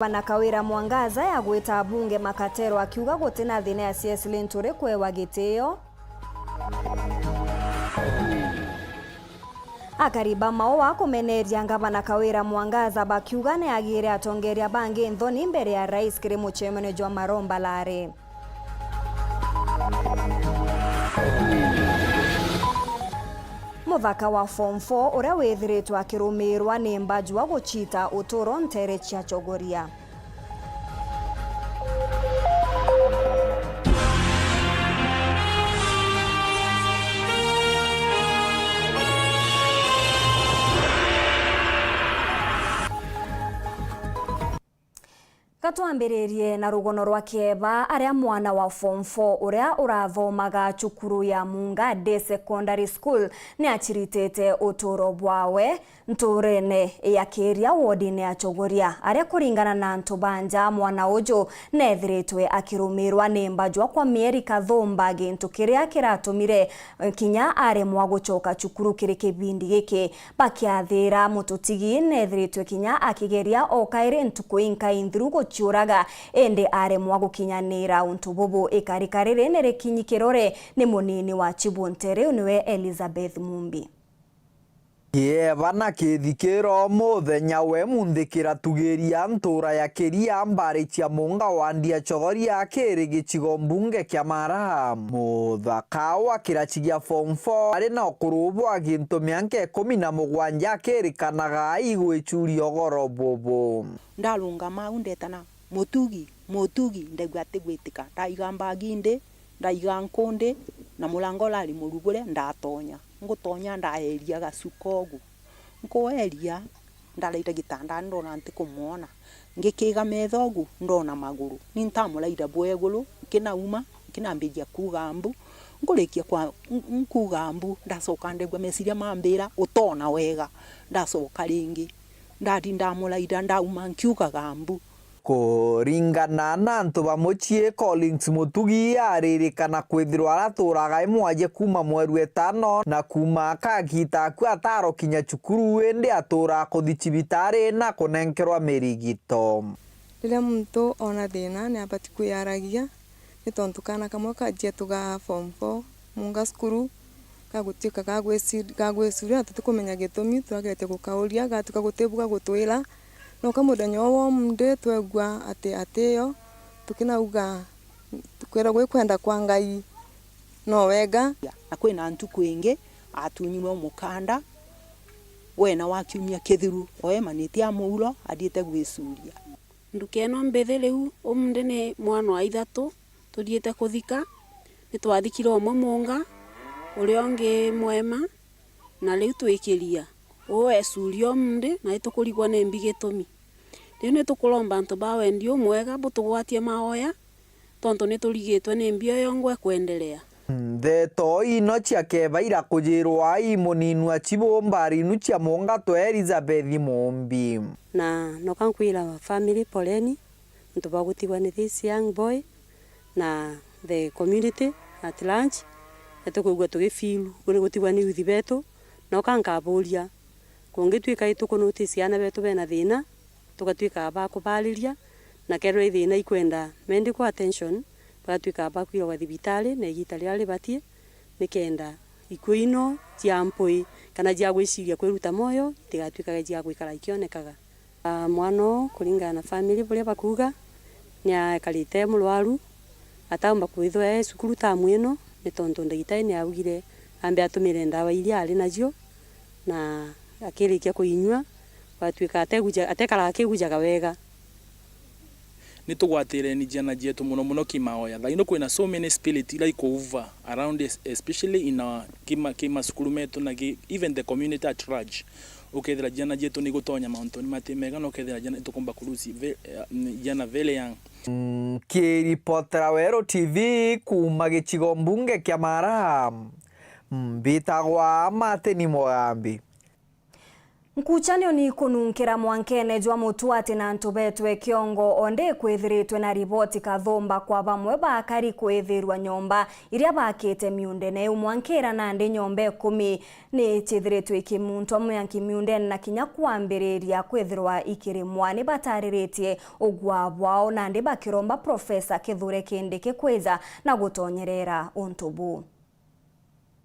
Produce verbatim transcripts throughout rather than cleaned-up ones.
Bana Kawira Mwangaza ya gwita abunge makatero akiuga gutina thina ya C S Linturi kwewa gitio. Akari ba Maua kumeneria ngavana Kawira Mwangaza bakiuga ni agire atongeria bangi nthoni mbere ya rais kiri mucemanio jwa maromba lari. Muthaka wa form four uria withiritwe akirumirwa ni mbajua gucita uturo ntere cia Chogoria. Gatwambiririe na rugono rwa kieba, aria mwana wa form four uria urathomaga cukuru ya Munga Day Secondary School ni aciritite uturo bwawe nturene ya Kiria wodine ya Chogoria, aria kuringana na antu ba nja, mwana uju neethiritwe akirumirwa ni mbajwa kwa mieri kathumba, gintu kiria kiratumire kinya aremwa gucoka cukuru kiri kibindi giki. Bakiathira mututigi, neethiritwe kinya akigeria o kairi ntuku inkai nthiru guciuraga, indi aremwa gukinyanira untu bubu. Ikarika riri ni rikinyi kirore ni munini wa Chibunte, riu niwe Elizabeth Mumbi. Kieba na kithikiro muthenya we munthi kiratugiria ntura ya Kiria mbari cia Munga wandi ya Chogoria kiri gicigo mbunge kia Mara. Muthaka wa kiraci gia form four ari na ukuru bwa gintu mianka ikumi na mugwanja akirikanaga aigwicuria ugoro bubu. Ndarungama au ndetana, "Mutugi, Mutugi," ndaigua atigwitika. Ndaiga mbagi ndi, ndaiga nkundi, na murango urari murugure, ndatonya. Ngutonya ndaeria gacuka ugu. Nkweria, ndaraira gitandani ndona ntikumwona. Ngikiga metho ugu, ndona maguru. Ni ntamuraira bwa iguru, nkinauma, nkinambiria kuuga mbu. Nkurikia kwa, n-, nkuuga mbu, ndacoka ndaigua meciria mambira, "Utoona wega." Ndacoka ringi. Ndari ndamuraira, ndauma nkiugaga mbu. Kuringana na antu ba mucii, Collins Mutugi aririkana kwithirwa araturaga imwaje kuuma mweru etano, na kuuma akagita akua atarokinya cukuru, indi aturaa kuthi cibitari na kunenkerwa mirigito. Riria muntu oona thina, ni abati kwiyaragia, ni tontu kaana kamwe kajia tuga form four, Munga cukuru, gagutwika gagwicir-, gagwicuria, na tutikumenya gitumi, twageretie gukauria, gatwika gutibuga gutwira. Noka muthenya uu wa omundi twegua ati, ati yo, tukinauga, tukwiragwa i kwenda kwa Ngai, no wega. Na kwina ntuku ingi atunyirwe mukanda, wena wa kiumia kithiru, oemanitie a muuro, athiite gwicuria. Nduka ino mbithi riu, umunthi ni mwana wa ithatu tuthiite kuthika. Ni twathikire umwe Munga, uria ungi Mwema, na riu twi Kiria. Uu ecuria umunthi, na itukurigwa ni mbi gitumi. Riu ni tukuromba antu ba wendi umwega butugwatie maoya, tontu ni turigitwe ni mbi iyo yongwa ikwenderea. Ndeto ino cia keba irakujirwa i munini wa Chibu mbari inu cia Munga twe Elizabeth Mumbi. Na noka nkwira family poleni, nontu bwa gutigwa ni this young boy na the community at large. Na tukwigua tugifeel ni gutigwa ni youth betu. Noka nkaburia, kungitwika itukunotice aana betu bena thina, tugatwika ba kubariria, na kethirwa i thina ikwenda medical attention, bagatwika ba kwiragwa thibitari na igita riria ribatie, nikenda ikuu ino cia mpwi kana cia gwiciria kwiruta mwoyo itigatwikage cia gwikara ikionekaga. Ah, mwana uu, kuringana na family buria bakuuga, ni aekarite murwaru, ataumba kwithwa e cukuru tamu ino, ni tontu ndagitari ni augire ambe atumire ndawa iria ari nacio, na akirikia kuinyua, gwatwika ateguja-, atekaraga akigujaga wega. Ni tugwatireni ciana cietu mono mono kimaoya. Thaa ino kwina so many spirit ila iko over around, es-, especially in our kima, kimasukuru metu na ki, even the community at large. Ukethira ciana cietu ni igutonya mauntuni mati mega, na ukethira ciana itukumba ku lose ve-, eh, ciana very young. Nkiripotera Weru T V kuuma gicigo mbunge kia Mara, mbitagwa Martin Mugambi. Nkuchanio ni kununkira mwankene jwa Mutwati na antu betwe Kiongo, onde kwithiritwe na riboti kathumba kwa bamwe bakari kwithirwa nyomba iria bakite miundene iu. Mwankira nandi nyomba ikumi ni ciithiritwe ikimuntwa mwanki miundene na kinya kwambiriria kwithirwa ikirimwa. Ni batariritie ugwa bwao, nandi bakiromba Profesa Kithure Kindiki kwija na gutonyerera untu buu.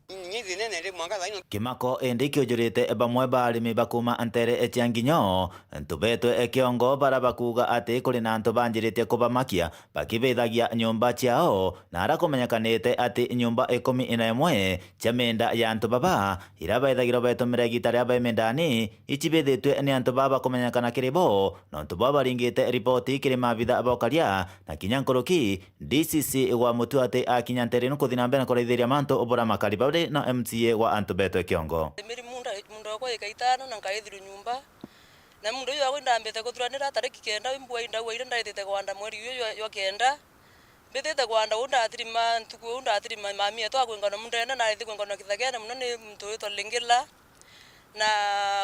Ni thina iri mwanka thaino. Kimako indi kiujurite bamwe ba arimi ba kuuma ntere cia Nginyo, antu betwe Kiongo, bara bakuuga ati kuri na antu banjiritie kubamakia bakibithagia nyumba ciao, na ara kumenyekanite ati nyumba ikumi na imwe cia miunda ya antu baba, iria baithagirwa betumire igita riria bai mindani, icibithitwe ni antu baba bakumenyekana kiri bo, nontu bwa baringite ripoti kiri maabitha ba ukaria, na kinya nkuruki, D C C wa Mutwati akinya ntere ino kuthi na mbere na kuraithiria mantu ubura makari bari na M C A wa antu betwe Kiongo. Miri munda, munda wakwa ika itano na nkaithirwa nyumba. Na munda uyu wakwa indambite kuthuranira tariki kenda, mbua indagwa iria ndaitite kwanda mweri uyu jwa, jwa kenda. Mbithite kwanda uu ndathirima, ntuku uu ndathirima mami etu akwingana mundene, na aithi kwingana kithagene mono ni muntu witwa Lingila. Na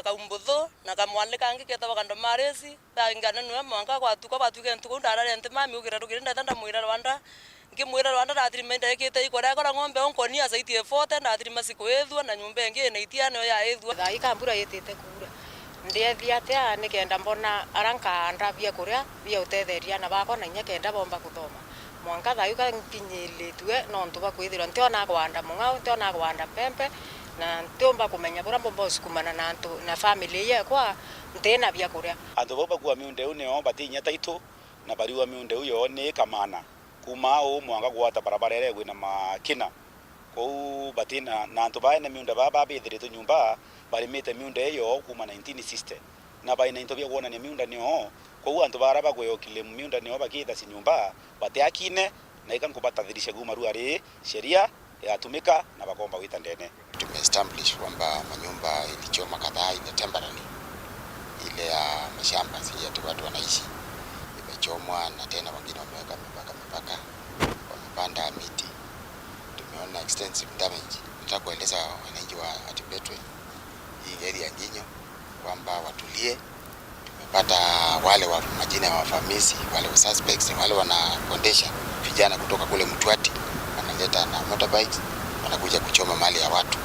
kaumbuthu, na kamwali kangi ketagwa kandomarisi, kaingana nwe mwanka gwatuka, gwatuke ntuku ndarare nti mami ukira rukiri ndeta ndamwira Rwanda, nkimwira Rwanda ndathirima indekite ikorekora ng'ombe unkonia zaidi ya forty, ndathirima sikuithua, na nyumba ingi ina itia niyo yaithua. Thaa ii ka mbura yitite kuura, ndiethia atia nikenda mbona ara nkaanda biakuria bia utetheria aana bakwa na inya kenda bomba kuthoma. Mwanka thayu ka nkinyiritue nontu bwa kwithirwa ntiona gwanda mung'ao, ntiona gwanda mpempe, na ntiumba kumenya buria mbumba gusukumana na antu, na family yekwa ntina biakuria. Antu bau bakua miunda iu nio bati inya title, na bariua miunda iu yoo ni kamana. Kuuma au mwanka gwata barabara iria igwina makina. Kwou bati na, na antu baene miunda baa babithiritwe nyumba, barimite miunda iyo kuuma nineteen sixty, na baina into bia kwonania miunda nio. Kwou antu bara bakwiyokile miunda nio bakithacia nyumba, batiakine, na ika nkubatathirisha kuuma rua ri sheria igatumika na bakomba gwita ndene. Tumeestablish kwamba manyumba ilichoma kadhaa ile temporary, ile ya mashamba si ati watu wanaishi, imechomwa na tena wengine wameweka mipaka, mipaka, wamepanda miti. Tumeona extensive damage. Nataka kueleza wananchi wa Atibetwe, hii area ya Nginyo, kwamba watulie. Tumepata wale wa majina ya wavamizi, wale wa suspects, wale wana kondesha vijana kutoka kule Mtwati, wanaleta na motorbikes, wanakuja kuchoma mali ya watu.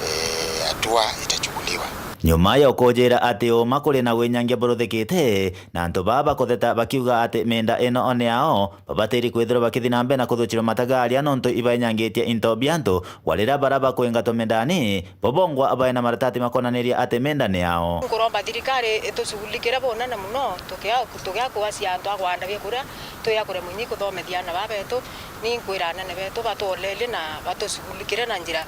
Eh, hatua itachukuliwa. Nyuma ya ukujira ati uma kuri na winyangia buruthikite, na antu baa bakutheta bakiuga ati miunda ino ni yao, babatiri kwithirwa bakithi na mbere na kuthuchirwa matagaria nontu ibainyangitie into bia antu, gwa riria bara bakwingatwa mindani, bo bongwa baina maratati makonaniria ati minda ni yao. Nkuromba thirikari itushughulikire bunene muno, tukia-, tugiakuacia antu a gwanda biakuria, twiakure munyi kuthomethia aana baa betu. Ni nkwira anene betu batuolelie na batushughulikire na njira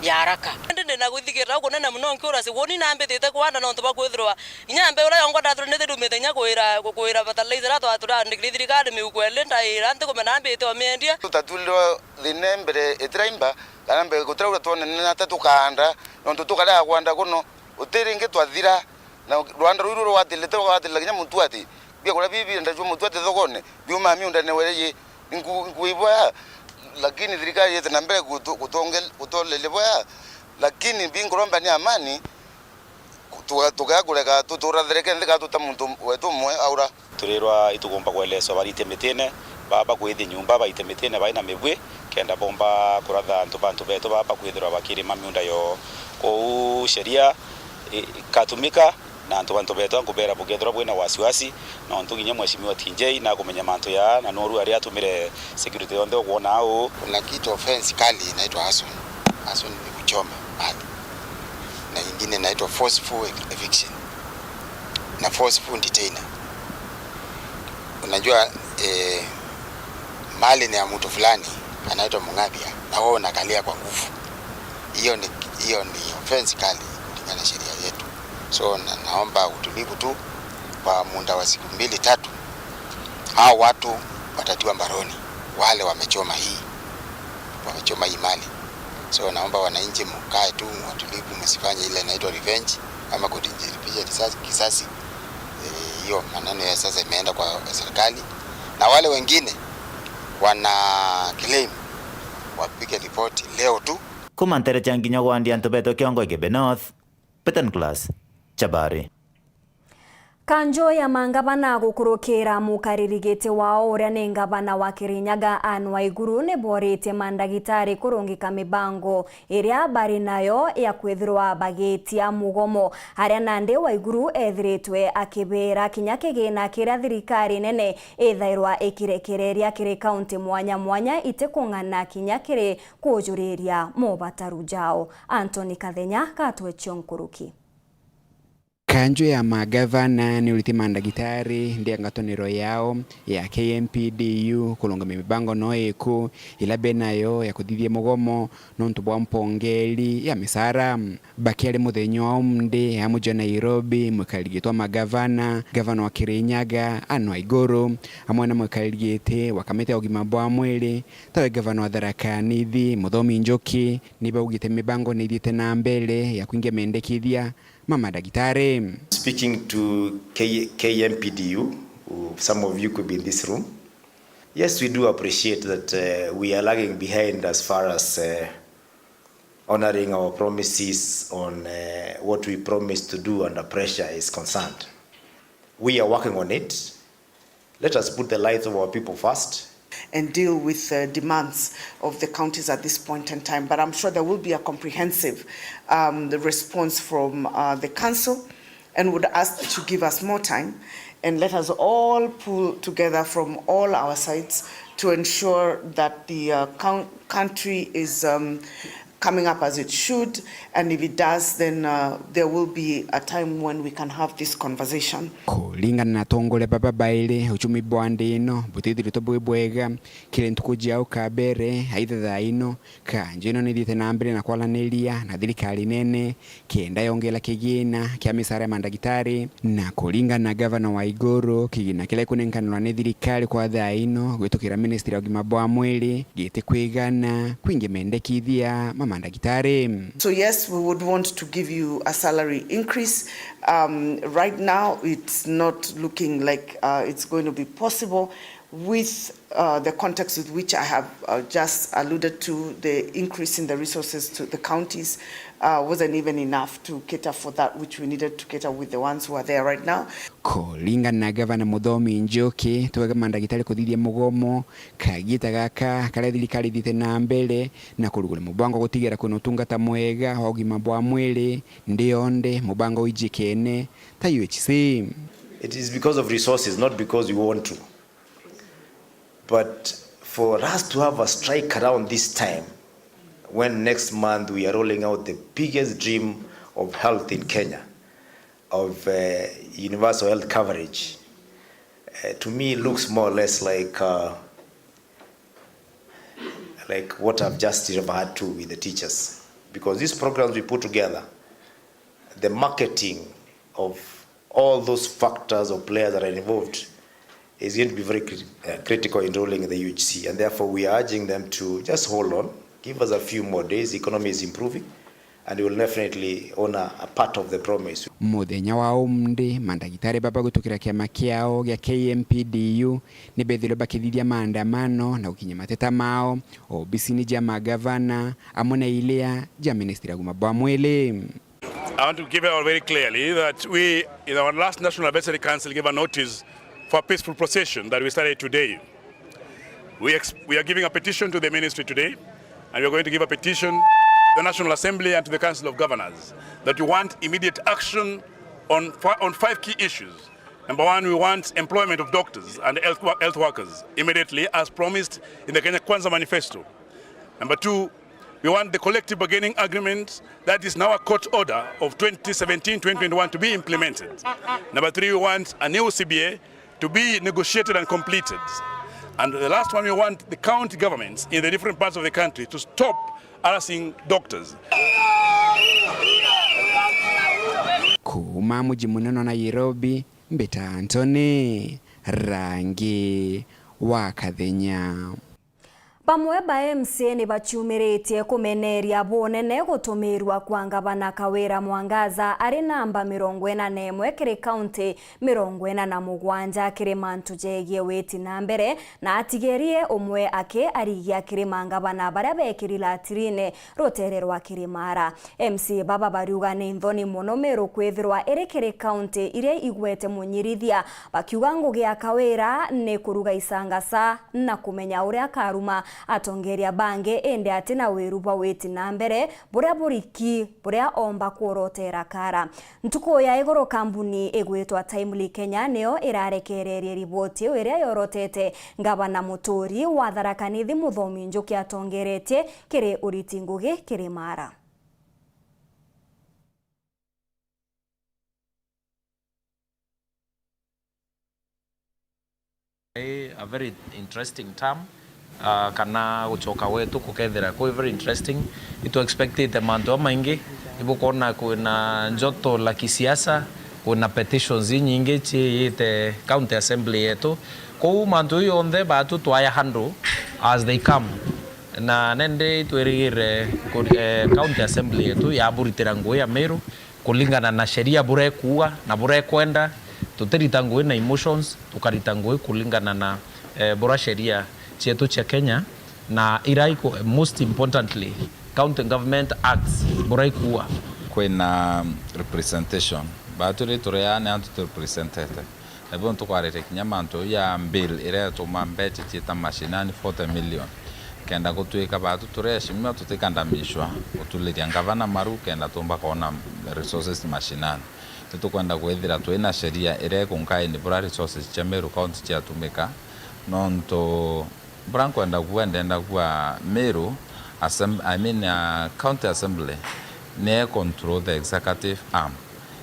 ya haraka. Indi ndina gwithikirira kunene muno nkiura, si woni nambitite kwanda nontu bwa kwithirwa Inya mbeu iria yongwa ndathuranite ndumite inya kwira, kwira fertilizer iria twa-, turandikire thirikari miuko eli ndaira ntikumenya mbite o miendia. Tutaturirwe thina mbere itiraimba, kana mbere gutiraura twone ni ata tukaanda, nontu tukarega kwanda kuno, uti ringi twathira, na rwanda ruru rwathirite, rwathirira kinya Mutwati, biakuria bibi biendagua Mutwati thokone, biuma miundene were yi, nku-, nkuigua ya, lakini thirikari yite na mbere gutu-, gutonge-, gutoleria bwea, lakini binkuromba ni amani, Tuga-, tugakurega tuturathereke nthi kana tuta muntu wetu umwe aura. Turirwa itugomba kweleswa barite mitine, ba-, bakwithia nyumba baite mitine bai na mibwi, kenda bomba kuratha antu, bantu betu ba-, bakwithirwa bakirima miunda yoo. Kwou sheria i-, ikatumika, na antu, bantu betu ankubera bukethirwa bwina wasiwasi, nontu kinya Mheshimiwa T J nakumenya mantu yaa, na noru aria atumire security yonthe ukwona au. Kuna kitu offense kali inaitwa arson. Arson ni kuchoma mali. Na ingine inaitwa forceful eviction na forceful detainer. Unajua, eh, mali ni ya mtu fulani anaitwa Mung'athia, na wewe unakalia kwa nguvu. Hiyo ni, hiyo ni offense kali kulingana na sheria yetu. So, na, naomba utulivu tu kwa muda wa siku mbili, tatu. Hao watu watatiwa mbaroni, wale wamechoma hii, wamechoma hii mali. So, naomba wananchi mkae tu watulivu, msifanye ile inaitwa revenge ama kujilipiza risasi, kisasi. Eh, hiyo maneno ya sasa imeenda kwa serikali. Na wale wengine wana claim wapige ripoti leo tu. Kuma ntere cia Nginyo gwandi antu betu Kiongo Igembe North. Peter Nicholas, Chabari. Kanju ya mangavana gukurukira mukariri giti wao uria ni ngavana wa Kirinyaga Anne Waiguru ni boritie mandagitari kurungika mibango iria bari nayo ya kwithirwa bagitia mugomo, aria nandi Waiguru ethiritwe akibera kinya kigina kiria thirikari nene ithairwa ikirekereria kiri kaunti mwanya mwanya itikung'ana kinya kiri kujuriria mobataru jao. Anthony Kathenya gatwecio nkuruki. Kanju ya magavana ni uriti mandagitari ndia ngatonero yao ya K M P D U kurungamia mibango no iku ila benayo ya kuthithia mugomo nontu bwa mpongeri ya misara. Bakiari muthenya wa umndi amwe jwa Nairobi, mwikari gitwa magavana, gavana wa Kirinyaga Anne Waiguru, amwe na mwikari giti wa kamiti ya ugima bwa mwiri, tawe gavana wa Tharaka Nithi Muthomi Njuki, ni baugite mibango ni ithiite na mbere ya kwingia mendekithia ma madagitari. Speaking to K-, K M P D U, who, some of you could be in this room. Yes, we do appreciate that, uh, we are lagging behind as far as, uh, honoring our promises on, uh, what we promised to do under pressure is concerned. We are working on it. Let us put the lives of our people first. And deal with the demands of the counties at this point in time. But I'm sure there will be a comprehensive, um, response from, uh, the council, and would ask to give us more time and let us all pull together from all our sides to ensure that the, uh, coun-, country is, um, coming up as it should, and if it does, then, uh, there will be a time when we can have this conversation. Kuringana na atongoria baba bairi, uchumi bwa nthi ino butithiritwe bwi bwega kiri ntuku cia au kabere, aitha thaa ino, kanju ino nithiite na mbere na kwaraniria na thirikari nene kenda yongera kigina kia misara ya mandagitari, na kuringana na gavana Waiguru, kigina kiria gikunenkanirwa ni thirikari kwa thaa ino gwitukira ministry ya ugima bwa mwiri, gitikwigana kwingi mendekithia ma mandagitari. So yes, we would want to give you a salary increase. Um, right now, it's not looking like, uh, it's going to be possible with, uh, the context with which I have, uh, just alluded to, the increase in the resources to the counties, uh, wasn't even enough to cater for that which we needed to cater with the ones who are there right now. Kuringana na gavana Muthomi Njuki, twega mandagitari kuthithia mugomo, kagita gaka karia thirikari ithiite na mbere na kurugura mubango wa gutigira kwina utungata mwega wa ugima bwa mwiri nthi yonthe, mubango wijikene ta U H C. It is because of resources, not because we want to. But for us to have a strike around this time, when next month we are rolling out the biggest dream of health in Kenya, of, uh, universal health coverage, uh, to me looks more or less like, uh, like what I've just referred to with the teachers. Because these programs we put together, the marketing of all those factors or players that are involved is going to be very crit-, uh, critical in rolling the U H C, and therefore we are urging them to just hold on, give us a few more days. The economy is improving, and we will definitely honor a part of the promise. Muthenya wa umndi, mandagitari baba gwitukira kiama kiao gia K M P D U ni bethirwe bakithithia maandamano na gukinyia mateta mao obisini jia magavana amwe na iria jia ministry ya ugima bwa mwiri. I want to give out very clearly that we, in our last National Advisory Council, gave a notice for a peaceful procession that we started today. We ex-, we are giving a petition to the ministry today, and we are going to give a petition to the National Assembly and to the Council of Governors that we want immediate action on fi-, on five key issues. Number one, we want employment of doctors and health wo-, health workers immediately, as promised in the Kenya Kwanza Manifesto. Number two, we want the collective bargaining agreement, that is now a court order of twenty seventeen twenty twenty-one, to be implemented. Number three, we want a new C B A to be negotiated and completed. And the last one, we want the county governments in the different parts of the country to stop harassing doctors. Kuuma muji munene wa Nairobi, mbita Anthony Rangi wa Kathenya. Bamwe ba M C A ni baciumiritie kumeneria bunene gutumirwa kwa ngavana Kawira Mwangaza ari namba mirongo ina na imwe kiri kaunti mirongo ina na mugwanja kiri mantu jegie witi na mbere, na atigerie umwe aki arigia kiri mangavana baria bekiri latirine rutere rwa Kirimara. M C A baba bariuga ni nthoni mono Meru kwithirwa iri kiri kaunti iria igwete munyirithia, bakiuga ngugi ya Kawira ni kuruga icangaca na kumenya uria akaruma atongeria bangi, indi ati na wiru bwa witi na mbere buria buriki buria omba kworotera kara. Ntuku ya iguru, kambuni igwitwa Timely Kenya niyo irarekererie riboti iu iria yorotete ngavana Muturi wa Tharaka Nithi Muthomi Njuki atongeretie kiri uriti ngugi Kirimara. A very interesting term, ah, kana gucoka gwetu kukethira kwi very interesting. Itu expectite mantu jamaingi, ibukwona kwina njoto la kisiasa, kwina petitions inyingi ciiyite county assembly yetu. Kou mantu jau jonthe batu twaya handle as they come, na nende itwirigire ku-, eh, county assembly yetu yaburitira ngugi ya Meru, kulingana na sheria buria ikuuga na buria ikwenda. Tutirita ngugi na emotions, tukarita ngugi kulingana na, eh, buria sheria cietu cia Kenya na iria iku-, most importantly, County Government Acts buria ikuuga. Kwina representation. Batu ri turia ni antu turepresentete. Na bo ntukwariria kinya mantu ya bill iria yatuma mbeca ciita mashinani forty million. Kenda gutwika batu turi aheshimiwa tutikandamishwa gutuliria ngavana maru kenda tumba kwona resources mashinani. Nitukwenda kwithira twina sheria iria ikunkaini buria resources cia Meru County ciatumika, nontu buria nkwenda kuuga, ndenda kuuga Meru Assem-, I mean, uh, County Assembly ni control the executive arm.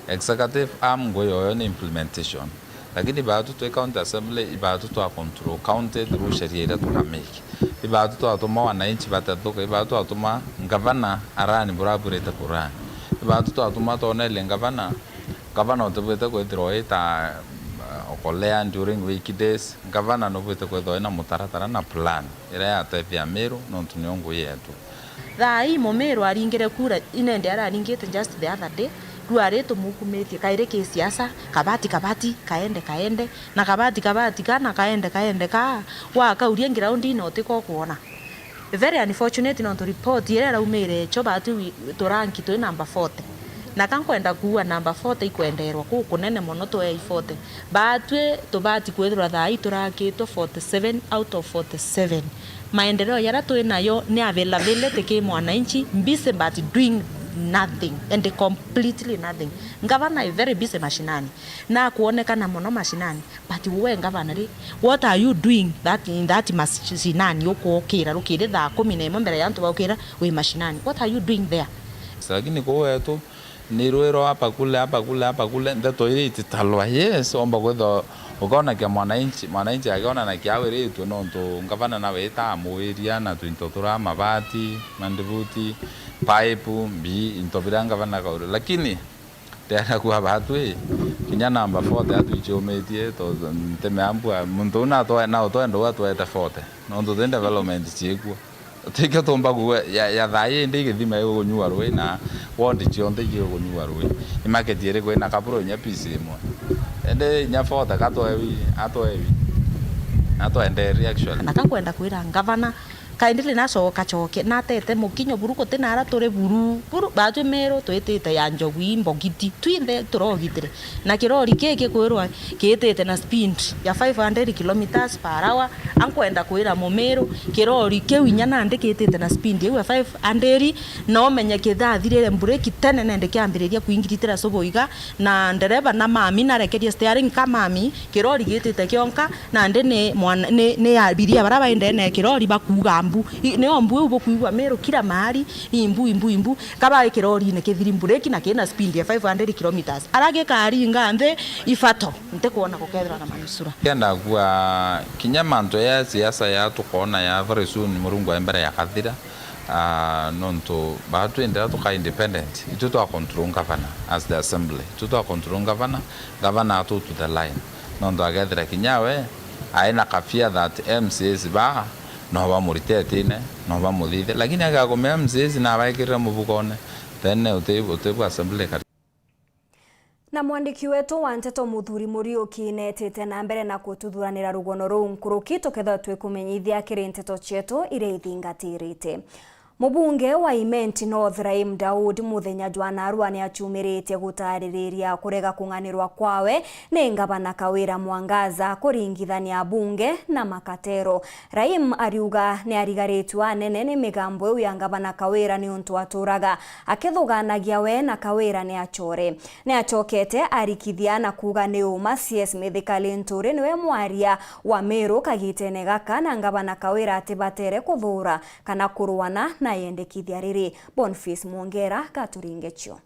Executive arm ngugi yoyo ni implementation. Lakini ibatu twi county assembly, ibatu twa control county through sheria iria tukamake. Ibatu twatuma wananchi batathuka, ibatu twatuma ngavana arani buraburite kurani. Ibatu twatuma twonerie ngavana, ngavana utibwite kwithirwa ita, uh, okolea during weekdays. Ngavana nubwite kwithirwa ina mutaratara na plan iria yatethia Meru nontu niyo ngugi yetu. Thaa ii Mumiru aringire kura, inende araringite just the other day, riu ari tumukumitie, kairi ki siasa, kabati kabati, kaende kaende, na kabati kabati ka, na kaende kaende ka, wakauria ground-ini utiko kwona. Very unfortunate, nontu report iria iraumire echo, batu wi-, turanki twi number forty. Na ka nkwenda kuuga number forty ikwenderwa kuu kunene mono, twei forty. Batwi tubati kwithirwa thaa ii turakitwe forty seven out of forty seven. Maendeleo yaria twi nayo ni availability ki mwananchi, busy but doing nothing and completely nothing. Ngavana is very busy mashinani, na akuonekana mono mashinani, but we ngavana ri, what are you doing that, in that mashinani? Ukuukira rukiri thaa kumi na imwe mbere ya antu baukira wi mashinani, what are you doing there? Lakini kuu wetu ni rwiro hapa kule, hapa kule, hapa kule, ndeto iria ititalwa. Yes, omba kwithwa ukona kia mwananchi, mwananchi akiona na kiawiritwe, nontu ngavana nawe ita amuiria na twinto turia mabati, mandibuti, pipe, mbii, into biria ngavana akaurira. Lakini ndenda kuuga batwi, kinya number forty atwichumitie, to nteme ambua, muntu uu natwe-, na utwenda uu atwete forty, nontu ti development ciikuo. Tikio tumba kuuga, ya, ya thaa ii ndi igithima igunyua rui na ward cionthe igigunyua rui. Ni market iriku ina kaburo inya piece imwe? Indi inya forty katwewi, atwewi. Atwenderie actually. Na ka nkwenda kwira ngavana, kaindi ri nacoka coke, natete mukinyo buru, guti nara turi buru, buru, batwi Meru twitite ya njogu ii mbogiti, twinthe turogitire. Na kirori ki gikwirwa kiitite na speed ya five hundred kilometres per hour, ankwenda kwira Mumiru, kirori kiu inya nandi kiitite na speed iu ya five hundred, na umenye kithathirire mbureki tene nandi kiambiriria kuingiritira cubu iga, na ndereba na mami narekerie steering ka mami, kirori giitite kionka, nandi ni mwana, ni, ni abiria baria bai ndene ya kirori bakuuga mbu. I, nio mbu iu bukwigua Meru kila mahali, imbu, imbu, imbu. Kaba i kirorine kithiri mbureki na kina speed ya five hundred kilometres. Ara gikaringa nthi ibato, ntikwona gukethirwa na manusura. Kenda kuuga kinya mantu ya siasa ya tukoona ya very soon Murungu e mbere ya kathira, ah, nontu baa twindira tuka independent, itu twa control governor as the assembly, itu twa control governor, governor atu to the line. Nontu agethira kinya we aina ka fear that M C As baa No bamurite atine, no bamuthithe, lakini agakumea mzizi na abaikirire mubugone, then uti-, utibwa assembly kari. Na mwandiki wetu wa nteto Muthuri Muriuki netite na mbere na kututhuranira rugono ruu nkuruki, tukethirwa twikumenyithia kiri nteto cietu iria ithingatirite. Mubunge wa Imenti North Raim Daud muthenya jwa narua ni acumiritie gutaririria kurega kung'anirwa kwawe ni ngavana Kawira Mwangaza kuringithania bunge na makatero. Raim ariuga ni arigaritue anene ni migambo iu ya ngavana Kawira niuntu aturaga akithuganagia we na Kawira ni achore. Ni achokete arikithia na kuuga ni uma C S Mithika Linturi niwe mwaria wa Meru kagitene gaka, na ngavana Kawira atibatere kuthuura kana kuruana na yendekithia riri. Boniface Mwongera gaturinge cio.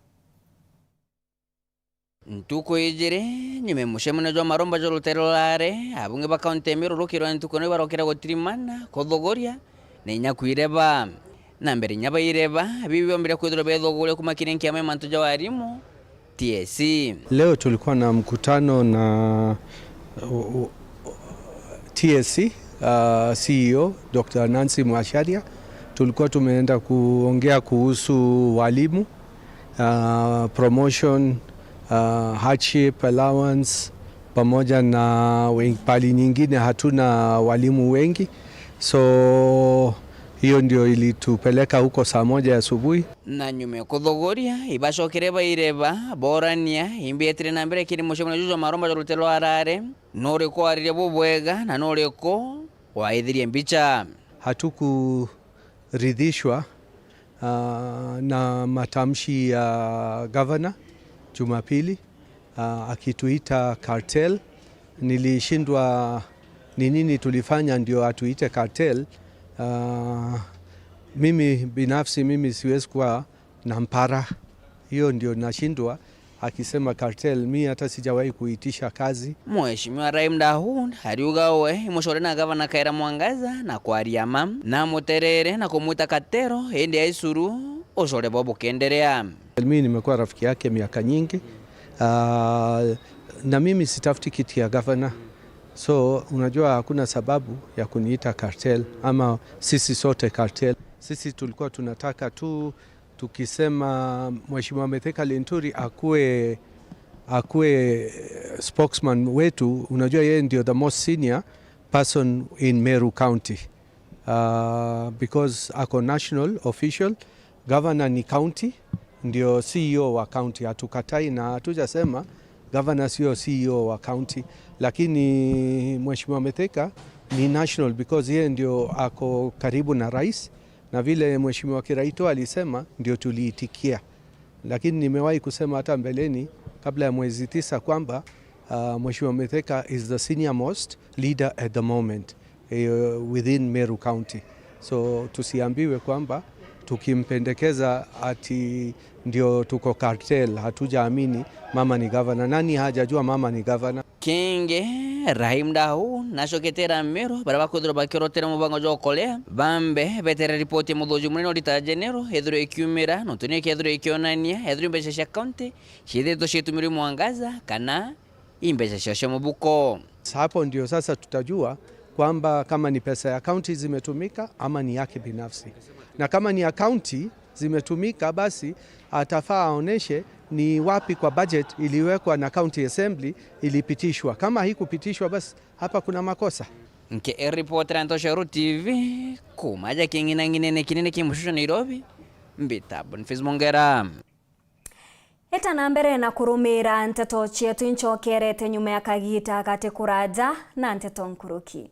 Ntuku ijiri nyuma ya mucemanio jwa maromba jwa rutere rurare, abunge ba kaunti ya Meru rukirwa ntuku ino ibarokire gutirimana, kuthuguria na inya kwireba. Na mbere inya baireba, bibi biombire kwithirwa bethuguria kuma kiri nkiama ya mantu ja warimu, T S C. Leo tulikuwa na mkutano na, uh, uh, T S C, uh, C E O, Doctor Nancy Macharia. Tulikuwa tumeenda kuongea kuhusu walimu, uh, promotion, uh, hardship allowance, pamoja na wen-, pali nyingine hatuna walimu wengi. So, hiyo ndio ilitupeleka huko saa moja asubuhi. Na nyuma ya kuthuguria, ibacokere baireba, borania, imbi etire na mbere kiri mucemanio juju jwa maromba jwa rutere rwa arare, nuriku waririe bubwega na nuriku waithirie mbicha. Hatukuridhishwa, ah, na matamshi ya gavana Jumapili, ah, akituita cartel. Nilishindwa ni nini tulifanya ndio atuite cartel. Ah, mimi binafsi, mimi siwezi kuwa na mpara. Hiyo ndio nashindwa akisema cartel. Mi hata sijawahi kuitisha kazi. Mheshimiwa Raim Daud ariuga we imucore na gavana Kawira Mwangaza na kwaria ma, na amuterere na kumwita cartel, indi aicuru ucore bo bukenderea. Mi nimekuwa rafiki yake miaka nyingi. Ah, na mimi sitafuti kiti ya gavana. So, unajua hakuna sababu ya kuniita cartel ama sisi sote cartel. Sisi tulikuwa tunataka tu, tukisema Mheshimiwa Mithika Linturi akue, akue, eh, spokesman wetu, unajua yeye ndio the most senior person in Meru County. Uh, because ako national official, governor ni county, ndio C E O wa county. Hatukatai na hatujasema governor sio C E O wa county, lakini Mheshimiwa Mithika ni national because yeye ndio ako karibu na rais, na vile Mheshimiwa Kiraitu alisema ndio tuliitikia. Lakini nimewahi kusema hata mbeleni, kabla ya mwezi tisa, kwamba, uh, Mheshimiwa Mithika is the senior most leader at the moment, eh, within Meru County. So, tusiambiwe kwamba tukimpendekeza ati ndio tuko cartel, hatujaamini mama ni gavana. Nani hajajua mama ni gavana? Kingi, Raheem Dahu nacokete Meru, baria bakwithirwa bakiorotera mubango jwa ukorea, bambe betere ripoti ya muthuji munene Auditor General ethirwe ikiumira, nontu ni ikethirwa ikionania ethirwe imbeca cia county ciithirwe ciitumirwe Mwangaza kana imbeca cio cia mubuko. Hapo ndio sasa tutajua kwamba kama ni pesa ya county zimetumika ama ni yake binafsi. Na kama ni ya county zimetumika, basi atafaa aoneshe ni wapi kwa budget iliwekwa na county assembly ilipitishwa. Kama haikupitishwa, basi hapa kuna makosa. Nkiripotera Ntoshero T V, kuuma aja king'inang'inene kinene ki mucucu Nairobi, mbita Boniface Mongera. Eta na mbere na kurumira nteto cietu incokerete nyuma ya kagita gati kuraja na nteto nkuruki.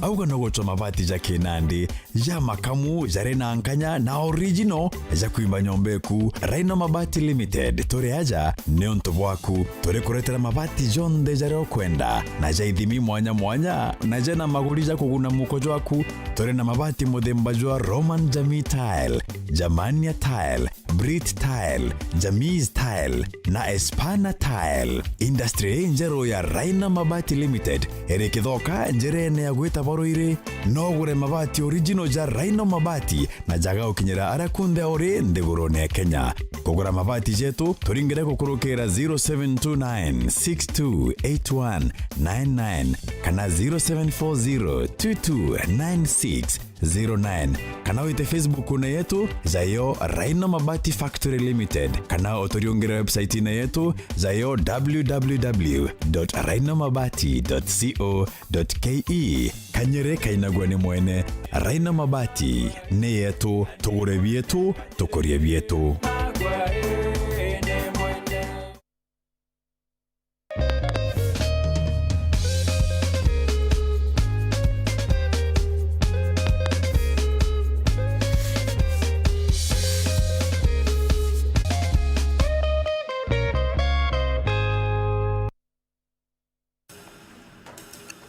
Auga no gutwa mabati ja kinandi, ja makamu, jari na nkanya na original, ja kwimba nyomba eku. Rhino Mabati Limited, turi aja niuntu bwaku. Turi kuretera mabati jonthe jaria ukwenda, na ja ithimi mwanya mwanya, na jena maguri ja kuguna muko jwaku. Turi na mabati muthemba jwa Roman Jamii Tile, Germania Tile, Brit Tile, Jamis Tile na Espana Tile. Industry ii njeru ya Raina Mabati Limited iri Kithoka, njirene ya gwita Baruiri. No ugure mabati original ja Raina Mabati na jaga gukinyira aria kunthe uri nthigurune ya Kenya. Kugura mabati jetu, turingire gukurukira zero seven two nine six two eight one nine nine kana zero seven four zero two two nine six zero nine, kana wite Facebook-ine yetu, jayo Rhino Mabati Factory Limited, kana uturiungire website-ine yetu, jayo w w w dot rhino mabati dot co dot k e. Kanyere kainagua ni mwene. Rhino Mabati ni yetu, tugure bietu, tukurie bietu.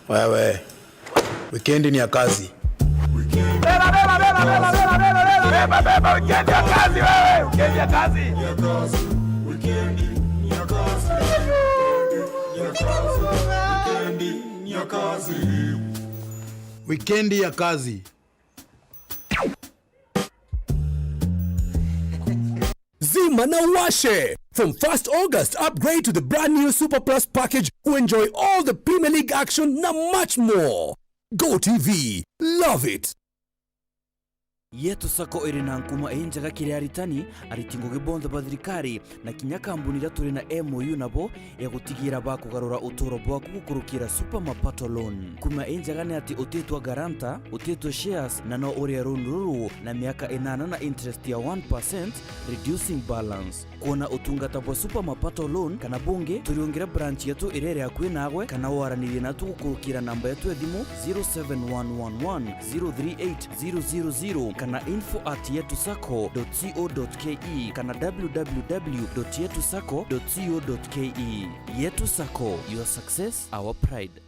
Wewe. Wikendi ni ya kazi. Beba, beba, beba, wikendi ya kazi wewe, wikendi ya kazi. Wikendi ya kazi. Zima na washe! From first August, upgrade to the brand new Super Plus package to enjoy all the Premier League action na much more. Go T V, love it! Yetu Sacco iri na nkuma injega kiri aritani, ariti ngugi bonthe ba thirikari, na kinya kambuni iria turi na M O U nabo ya gutigira bakugarura uturo bwaku gukurukira Super Mapato Loan. Nkuma injega ni ati utitwa guarantor, utitwa shares, na no urie loan ruru na miaka inana na interest ya one percent, reducing balance. Kwona utungata bwa Super Mapato Loan kana bungi, turiungire branch yetu iria iri akui naagwe, kana waranirie natu gukurukira namba yetu ya thimu zero seven one one one zero three eight zero zero zero kana info at yetu sacco dot co dot K E kana w w w dot yetu sacco dot co dot K E. Yetu Sacco, your success, our pride.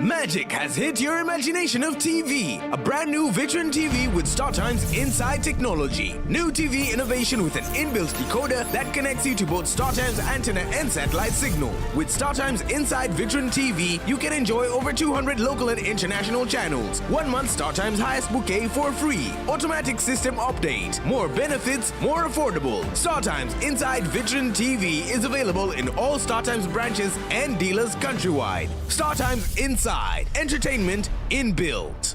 Magic has hit your imagination of T V. A brand new Vitron T V with StarTime's inside technology. New T V innovation with an inbuilt decoder that connects you to both StarTime's antenna and satellite signal. With StarTime's inside Vitron T V, you can enjoy over two hundred local and international channels. One month StarTime's highest bouquet for free. Automatic system update. More benefits, more affordable. StarTime's Inside Vitron T V is available in all StarTimes branches and dealers countrywide. StarTimes Inside, entertainment inbuilt.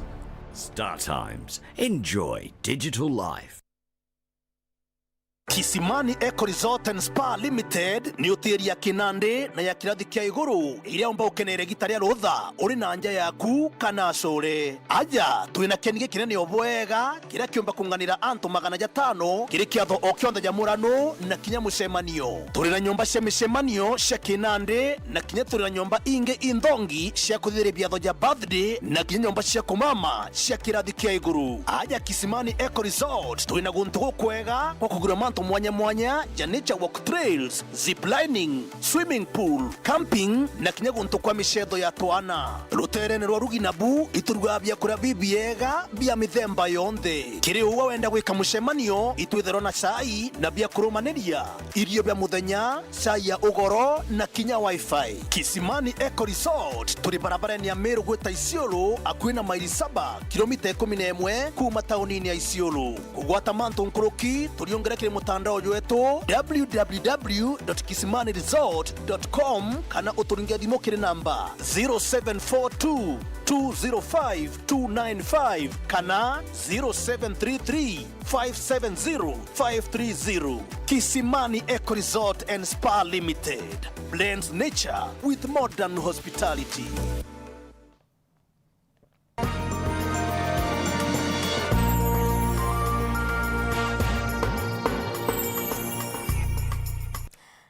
StarTimes, enjoy digital life. Kisimani Eco Resort and Spa Limited ni hoteli ya kinandi na ya kirathi kia iguru iria umba ukenere gita ria rutha uri na nja yaku kana acure. Aja, twina kieni gikinene o bwega kiria kiumba kunganira antu magana jatano kiri kiatho o kionthe ja murano na kinya mucemanio. Turi na nyomba cia micemanio cia kinandi na kinya turi na nyomba ingi inthongi cia kuthithiria biatho ja birthday na kinya nyomba cia kumama cia kirathi kia iguru. Aja Kisimani Eco Resort, turi na guntu gukwega gwa kugura mantu mwanya mwanya ja nature walk trails, zip lining, swimming pool, camping na kinya guntu kwa micetho ya twana. Ruteerene rwa rugi nabu iturugaga biakuria bibiega bia mithemba yonthe. Kiri uu wenda gwika mucemanio, itwithairwa na cai na bia kurumaniria, irio bia muthenya, cai ya ugoro na kinya wifi. Kisimani Eco Resort turi barabarene ya Meru gwita Isiolo, akui na maili saba, kilomita ikumi na imwe kuuma taunini ya Isiolo. Kugwata mantu nkuruki, turiungire kiri mutandao jwetu w w w dot kisimani resort dot com kana uturinge thimu kiri namba zero seven four two, two zero five, two nine five kana zero seven three three, five seven zero, five three zero. Kisimani Eco Resort and Spa Limited blends nature with modern hospitality.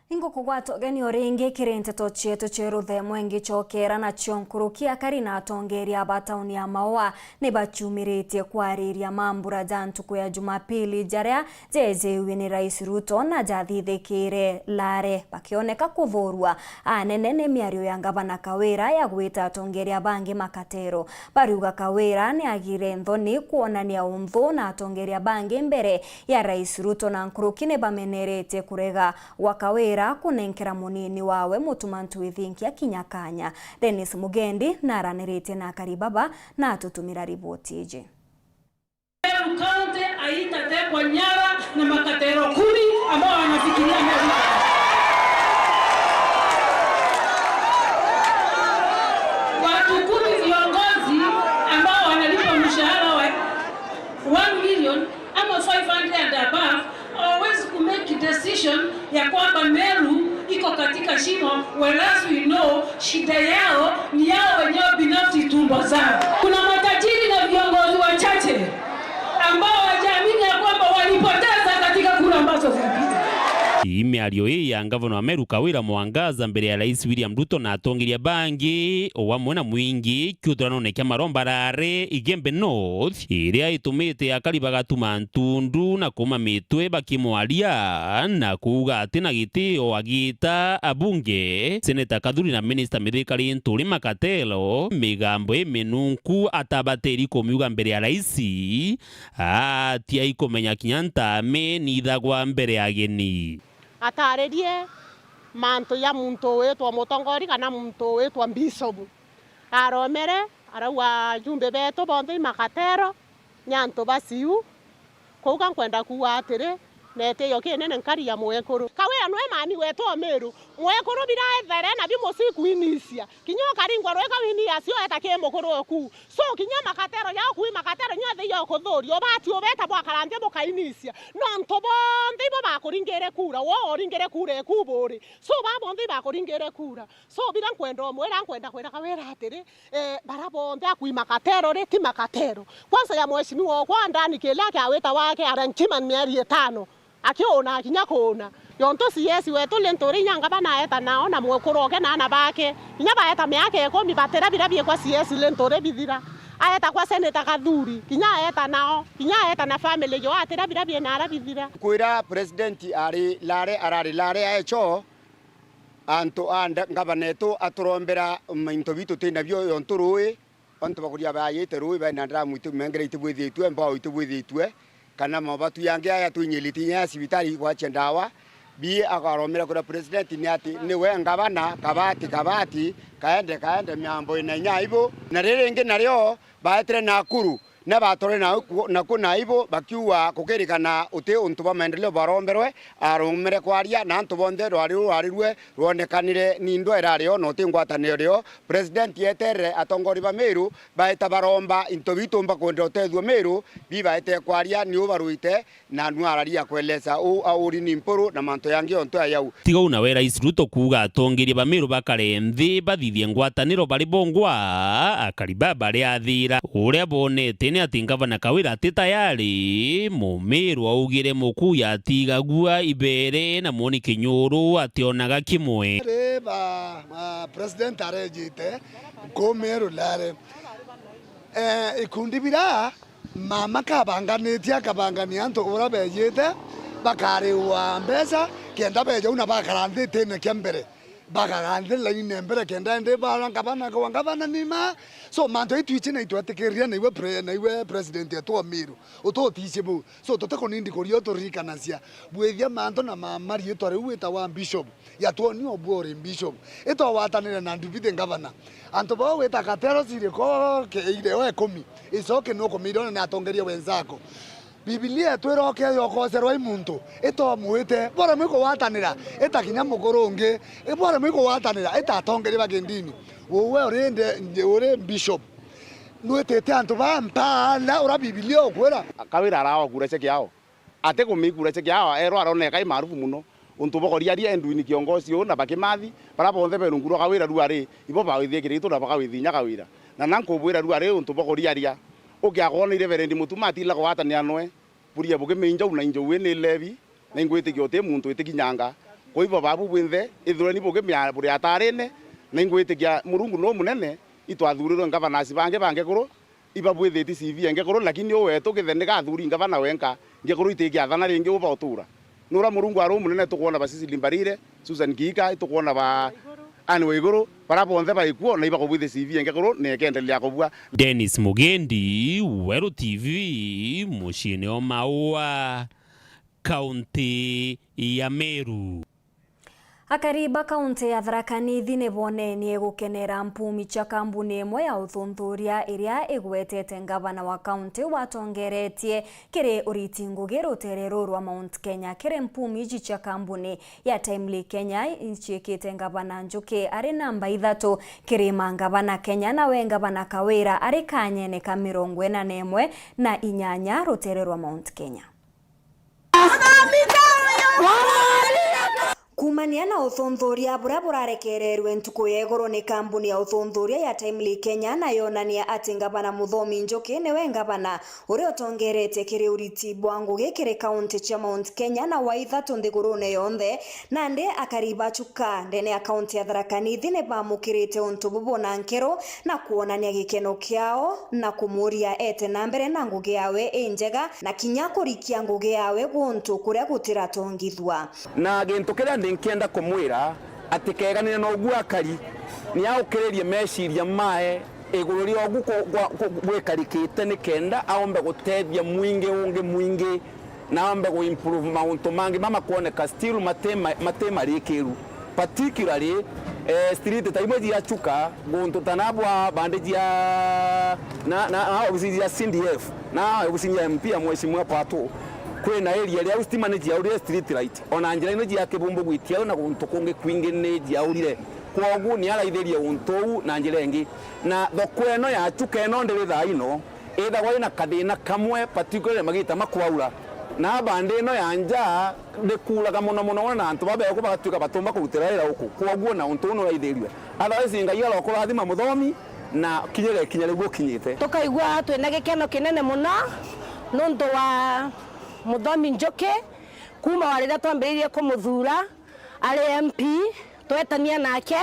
Ingukugwata ugeni o ringi kiri nteto cietu cia ruthemwe ngicokera nacio nkuruki. Akari na atongeria ba tauni ya Maua ni bachumiritie kwariria mambura ja ntuku ya Jumapili jaria jeejiwe ni Rais Ruto na jathithikire Lare, bakioneka kuthurua anene ni miario ya Ngavana Kawira ya gwita atongeria bangi makatero. Bariuga Kawira ni agire nthoni kwonania unthu na atongeria bangi mbere ya Rais Ruto, na nkuruki ni bameneretie kurega gwa Kawira kunenkera munini wawe Mutuma Ntwithinkia kinya kanya. Dennis Mugendi naraniritie na akari baba na atutumira riboti iji. Meru County haitatekwa nyara Na makatero kumi ambao wanafikiria Meru. Watu kumi viongozi ambao wanalipwa mshahara wa one million ama five hundred and above, hawawezi ku make decision ya kwamba Meru iko katika shimo, whereas we know shida yao ni yao wenyewe binafsi, tumbo zao. Kuna matajiri na viongozi wachache ambao hawajaamini ya kwamba walipoteza katika kura ambazo zilipita. Ii miario ii ya ngavana wa Meru Kawira Mwangaza mbere ya Rais William Ruto na atongeria bangi o amwe na mwingi kiuthuranone kia Maromba Rare Igembe North, iria itumite akari bagatuma ntundu na kuuma mitwe bakimwaria na kuuga ati na gitio agiita abunge, Seneta Kathuri na Minista Mithika Linturi Makatelo, migambo iminunku atabatiri kumiuga mbere ya Rais, atiai kumenya kinya ntaame niithagwa mbere ya ageni. Ataririe mantu ja muntu witwa mutongori kana muntu witwa bishop. Aromere, arauga, "Ajumbe betu bonthe i makatero, ni antu ba ciu." Kuuga nkwenda kuuga atiri, na itiio kinene nkari ya mwekuru. Kawira nwe mami wetu o Miru. Mwekuru biraethere na bimuci kuinisia. Kinya ukaringwa rweka wini acio eta ki mukuru oku. So, kinya makatero jao kui makatero nyonthe iyo kuthuria, ubati ubeta bwakara nthi bukainisia. Nontu bonthe ibo bakuringire kura, wo uringire kura eku buri. So, ba bonthe ibakuringire kura. So, bira nkwenda umwira, nkwenda kwira Kawira atiri, eh, bara bonthe akui makatero ri, ti makatero. Kwanza ya mheshimiwa okwa ndani kiria kiawita wake arenchiman mieri itano. Akiuna, kinya kuuna. Yontu C S wetu Linturi inya ngavana aeta nao na mwekuru oke na ana bake. Kinya baeta miaka ikumi batira bira biekwa C S Linturi bithira. Aeta kwa Senator Kathuri, kinya aeta nao, kinya aeta na family yo atira bira bienara bithira. Kwira president ari lare, arari lare aecho, antu a nda-, ngavana etu aturombera into bitu twinabio yontu rui, Ontu bakuria baayite rui baina ndamu itimengereite bwithitue, mbao itibwithitue, kana mabatu yangi aya twinyirite inya ya cibitari igwachia ndawa, bi akaromera kuria president ni ati niwe ngavana, kabati, kabati, kaende, kaende miambo ina inya ibu. Na riri ringi nario baetire Nakuru, na batore na ku-, naku na ibu, bakiuga kukirikana uti untu bwa maendeleo baromberwe, aromere kwaria, na antu bonthe rwari rurari rwe rwonekanire ni ndwa irari yo na uti ngwataniro rio. President eterere atongori ba Meru baeta baromba into bitumba kwenda utethua Meru, bi baete kwaria ni u baruite, na nu araria kwelesa u auri ni mpuru na mantu yangi ontu ayau. Tiga u nawe Rais Ruto kuuga atongeria ba Meru bakare nthi bathithie ngwataniro bari bongwa, akari ba bari athira. Uria bonete ni ati ngavana Kawira ati tayari, Mumiru augire mukuyu atigagua ibere na mwoni kinyuru ationaga kimwe. Ri ba, ma, president arejite, nkumiru lare. Eh, ikundi bira, mama kabanganitie, akabangania antu uria bejite, bakariwa mbeca, kenda beja u na bakara nthi itine kia mbere. Bakara nthi laini mbere, kenda indi bara ngavana, kwa ngavana nima. So, mantu ai twichi na itwetikiria, naiwe pre-, naiwe president etu wa Miru, ututici bu. So, tutikunindi kuria uturirikanacia. Bwithia mantu na ma-, mariitwa riu witawa Bishop. Yatwoni obwo uri Bishop. Itwagwatanire na Deputy Governor. Antu bao wita Katero ciriko ke-, ireo ikumi. Icoke nukumiriona ni atongeria wenzako. Bibilia itwira ukethia ukocerwa i muntu, itomwite. Bora mwi kugwatanira, ita kinya mukuru ungi. Bora mwi kugwatanira, ita atongeria ba kindini. Uwe uri nde-, uri Bishop. Nwitite antu ba mpala ura Bibilia ukwira. Kawira arawa kura cia kiao. Ati kumikura cia kiao, erwa aroneka i maarufu muno. Untu bwa kuriaria endwini kiongozi uu na bakimathi, bara bonthe be rungu rwa Kawira ruari, ibo bawithie kiritu na bakawithinya Kawira. Na na nkubwira ruari untu bwa kuriaria, ukiakwona ireverendi Mutuma atila kugwatanira noe, buria bukiminjau na injau ii ni levi, na ingwitikia uti muntu itikinyanga. Kwa ibo babu bwinthe, ithureni bukimia buri atarine, na ingwitikia Murungu no munene, itwathurirwe ngavanasi bangi ba ngekuru, ibabwithitie C V engekuru, lakini u wetu githeni gathuri ngavana wenka, ngekuru itikiathana ringi uba utura. Nura Murungu ari umunene, tukwona ba Cecily Mbarire, Susan Kihika, tukwona ba Anne Waiguru, bara bonthe baikuo na ibakubwithia C V engekuru na ikendelea kubua. Dennis Mugendi, Weru T V, muciini o Maua, kaunti ya Meru. Akari ba kaunti ya Tharaka Nithi ni bonenie gukenera mpumi cia kambuni imwe ya uthunthuria iria igwetete ngavana wa kaunti watongeretie kiri uriti ngugi rutere ruru rwa Mount Kenya. Kiri mpumi iji cia kambuni ya Timely Kenya iciikite ngavana Njuki ari namba ithatu kiri mangavana Kenya, nawe ngavana Kawira ari kanyene ka mirongo ina na imwe na inyanya rutere rwa Mount Kenya. Kuumania na uthunthuria buria burarekererwe ntuku ya iguru ni kambuni ya uthunthuria ya Timely Kenya, na yonania ati ngavana Muthomi Njuki niwe ngavana uria utongeretie kiri uriti bwa ngugi kiri kaunti cia Mount Kenya na wa ithatu nthigurune yonthe. Nandi akari ba Chuka ndene ya kaunti ya Tharaka Nithi ni bamukirite untu bubu na nkero na kwonania gikeno kiao na kumuria ete na mbere na ngugi yawe injega na kinya kurikia ngugi yawe guntu kuria gutiratongithua. Na gintu kiria ndinkienda kumwira, ati keganire na uguo akari, ni aukiririe meciria mae iguru ria ugu ku-, gwa-, ku-, gwikarikite, ni kenda aombe gutethia mwingi ungi mwingi, na aombe gu improve mauntu mangi mama kwoneka still mati ma-, mati marikiru, particularly, eh, street ta imwe cia Chuka, guntu ta na bwa bandi cia na, na, na obisi cia C D F, na obisi ya M P ya Mheshimiwa Pato, kwina area riu stima ni ciaurire street light, ona njira ino cia Kibumbu gwitia na guntu kungi kwingi ni ciaurire. Kwogu ni araithirie untu uu na njira ingi. Na thoko ino ya Chuka ino ndiri thaa ino, ithagwa ina kathina kamwe, particularly magita makwaura. Na bandi ino ya nja, ni kuuraga mono mono, na antu babeku bagatuika batumba kurutira wira uku. Kwoguo na untu uu nuraithirue. Otherwise, Ngai arokurathima Muthomi, na kinya gikinya riu ukinyite. Tukaigua twina gikeno kinene mono nuntu wa Muthomi Njuki, kuuma wa riria twambiririe kumuthuura ari M P, twetania nake,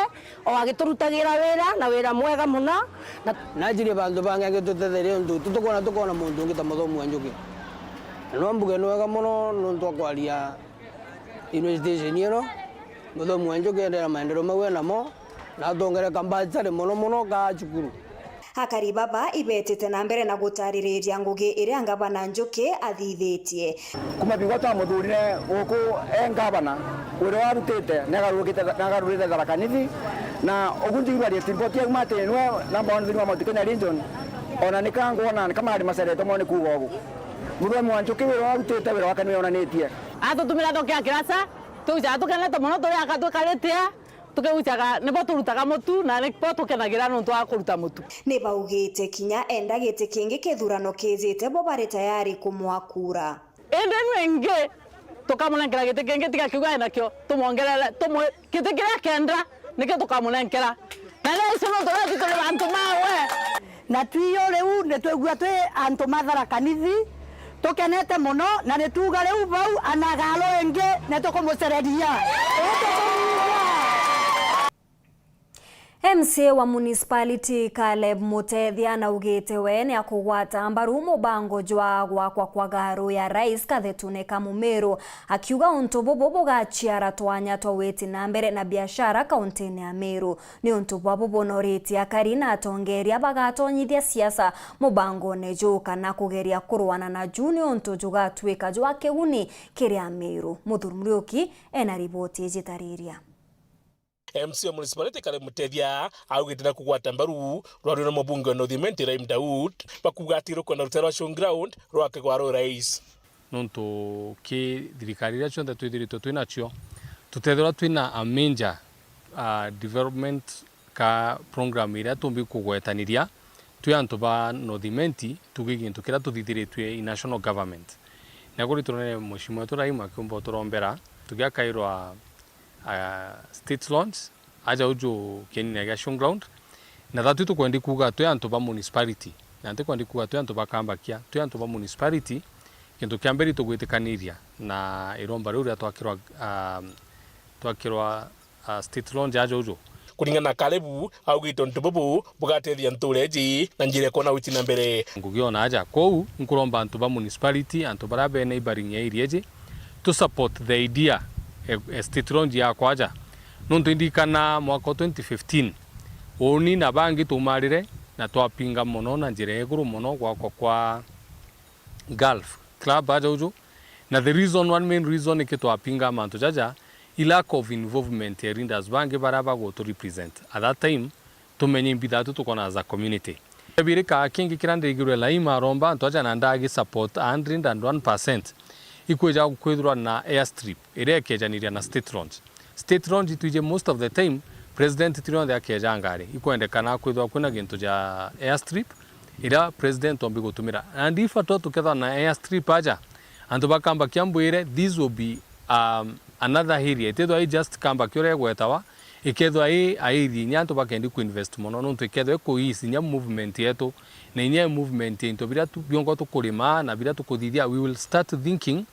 o agiturutagira wira, na wira mwega mono. Na najirie bantu bangi angitutetheria, untu tutukona tukona muntu ungi ta Muthomi wa Njuki. Na no mbuge ni wega mono nuntu wa kwaria inwestisheni ino, Muthomi wa Njuki enderea maendeleo mau enamo, na atwongere kambachari mono mono ka cukuru. Akari baba ibetite na mbere na gutaririria ngugi iria ngavana Njuki athithitie. Kuma bigwa twamuthurire guku e ngavana, wira arutite nagarurukite, nagarurite Tharaka Nithi, na ugu njigirwa ati ripoti yauma ati niwe number one thiini wa Mount Kenya region, ona nika ngwona ni kama ari maceretwe mono ni kuuga ugu. Muthomi wa Njuki wira arutite, wira wake niwe onanitie. Atutumira thoko ya kirasa, twicaga tukenete mono turi aka twikarite a, tukigucaga nibo turutaga mutu na nibo tukenagira nuntu wa kuruta mutu. Ni baugite kinya enda giti kingi kithurano kijite bo bari tayari kumwa kura. Indi nu ingi tukamunenkera giti kingi tiga kiuga enakio, tumwongerere, tumwe-, giti kiria kenda nikio tukamunenkera. Na ria icio nuntu ria turi bantu mawe. Na twio riu ni twigua twi antu ma Tharaka Nithi, tukenete mono, na ni tuuga riu bau anagalo ingi ni tukumucereria. M C A wa municipality Caleb Mutethia naugite we ni akugwata mbaru mubango jwa gwakwa kwa garu ya Rais kathetune ka Mumiru, akiuga untu bubu bugaciara twanya twa witi na mbere na biashara kauntine ya Meru. Ni untu bwa bubu noritie akari na atongeria bagatonyithia siasa mubangone juu kana kugeria kurwana na juu ni untu jugatwika jwa kiguni kiri Ameru. Muthuri Muriuki ena riboti ijitariria. M C A wa municipality Caleb Mutethia augite na kugwata mbaru rwario na mubunge wa North Imenti Ibrahim Daud, bakuga ati rukwenda rutere rwa showground rwake gwa Royal Rais. Nontu ki thirikari iria cionthe twithiritwe twinacio, tutethirwa twina a major, ah, development ka program iria tumbi kugwetaniria twi antu ba North Imenti, tuge gintu kiria tuthithiritue i national government. Na kuri turonere mheshimiwa wetu Rahima akiumba uturombera, tugiakairwa, ah, state launch, aja uju kienine gia showground. Na thatu tukwendi kuuga twi antu ba municipality, na ntikwendi kuuga twi antu ba Kambakia, twi antu ba municipality. Gintu kia mbere itugwitikaniria na iromba riu ria twakirwa, ah, twakirwa, ah, state launch aja uju. Kuringana na Kalebu, augite untu bubu bugatethia ntuura iji na njira ya kwona witi na mbere. Ngugi ona aja kou, nkuromba antu ba municipality, antu baria be neighbouring area iji, tu support the idea e, e state launch yakwa aja. Nontu indikana mwaka wa twenty fifteen, uni na bangi tumarire na twapinga mono na njira ya iguru mono gwakwa kwa golf club aja uju. Na the reason, one main reason niki twapinga mantu jaja, I lack of involvement ya leaders bangi baria bagutu represent at that time, tumenye imbi thatu tukona as a community. Kabiri ka kingi kiria ndigirwe Laima aromba antu aja na ndagi support a hundred and one percent, ikwija kwithirwa na airstrip iria ikejaniria na state launch. State launch itwije most of the time, president tiri onthe akeja ngari, ikwendekana kwithirwa kwina gintu ja airstrip iria president ombi gutumira. And if at all tukethwa na airstrip aja, antu bakamba kiambwire, this will be, um, another area. Itithwa i just kamba kiuria igwetawa, ikethwa i a area inya antu bakendi kuinvest mono, nontu ikethwa iku ease inya movement yetu, na inya i movement ya into biria tu, biongo tukurima na biria tukuthithia, we will start thinking